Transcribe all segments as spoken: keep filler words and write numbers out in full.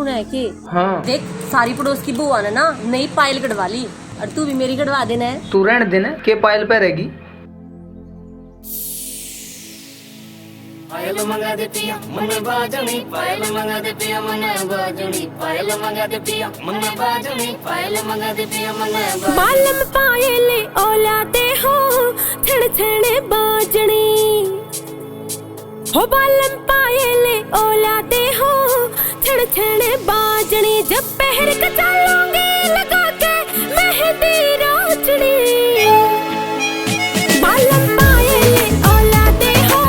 है के? हाँ। देख, सारी पड़ोस की बुआ ने ना नई पायल गड़वा ली, और तू भी मेरी गड़वा देना है। तू रहन दे ना, के पायल पहरेगी? पायल मंगा दे पिया मन्ने बाजनी, पायल मंगा दे पिया मन्ने बाजनी, पायल मंगा दे पिया मन्ने बाजनी, पायल मंगा दे पिया मन्ने बाजनी। बालम पायल ओला दे हो, छण छण बाजनी। हो बालम पायल ओला दे हो, छण छण बाजनी। जब पहर का चालूंगी लगा के मेहंदी रोचनी। बालम पायल ओला दे हो,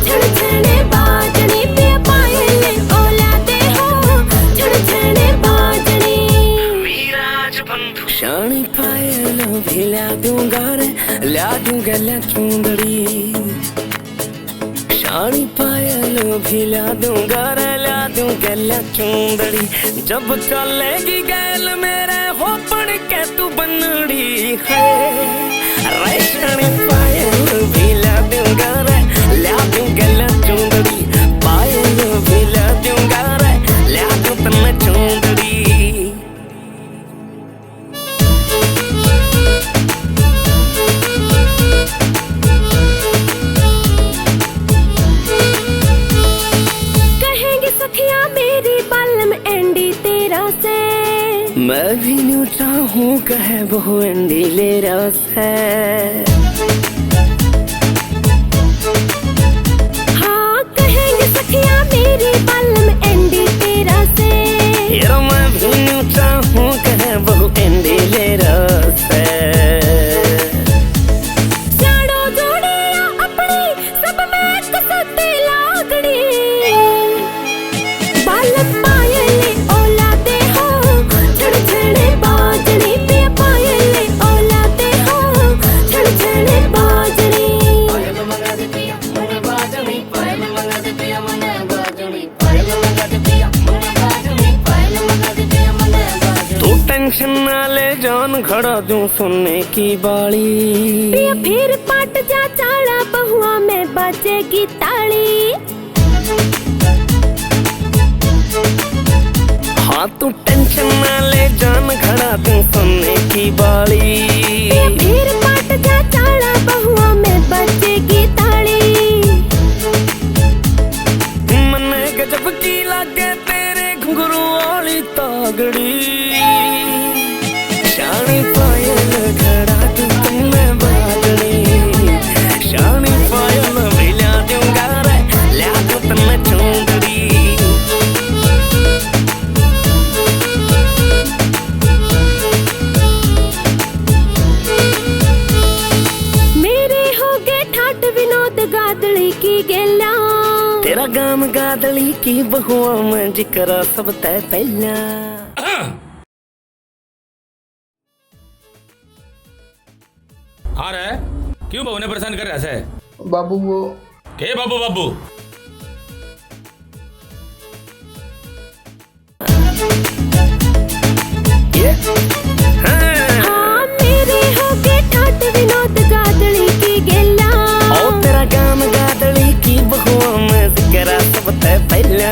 छण छण बाजनी। पिया पायल ओला दे हो, छण छण बाजनी। शानी पायल भी ला दूंगा रे, ला दूंगा ला चुंदड़ी। शानी पायल भी ला दूंगा रे, ला दूं गला चुंदड़ी। जब चलेगी गैल मेरे हो बन के तू बनड़ी है। रे शानी पायल भी ला दूंगा रे, ला दूं गला चुंदड़ी। पायल भी ला दूंगा रे, ला दूं तन्ने चुंदड़ी। कहेंगी सखियां मेरी बालम एंडी तेरा से। मैं भी न्यू चाहूं कहे बहू एंडी लेरा से। हाँ, कहेंगे सखियां मेरी बालम एंडी तेरा से। यार मैं भी न्यू चाहूं कहे बहू एंडी लेरा से। स्याणो जोड़िया अपनी सब में कसौती लागड़ी। बालम पायल ओला दे हो, छण छण बाजनी। पिया पायल ओला दे हो, छण छण बाजनी। तू टेंशन ना ले जान, खड़ा दूं सोने की बाली। पिया फिर पाट जा चाला, बहुआ में बाजेगी ताली। हाँ तू टेंशन ना ले जान, खड़ा दूं सोने की बाली। ये फिर पाट जा चाला, बहुआ में बजेगी ताली। मन्ने गजब की लागे तेरे घुंघरू वाली तागड़ी। शानी पायल खड़ा तू तन्ने बाजनी। शानी पायल भी ला दूंगा रे, ला दूं तन्ने चुंदड़ी। मेरे हो गए ठाट विनोद गादली की गेला। तेरा गाम गादली की बहुआ में जिक्रा सब तै पहला। हाँ रे, क्यों बहू ने परेशान कर रहा है? बाबू वो के बाबू, बाबू? हाँ, मेरे हो गए ठाट विनोद गादली की गेला। ओ तेरा गाम गादली की बहुआ में जिक्रा सब तै पहला।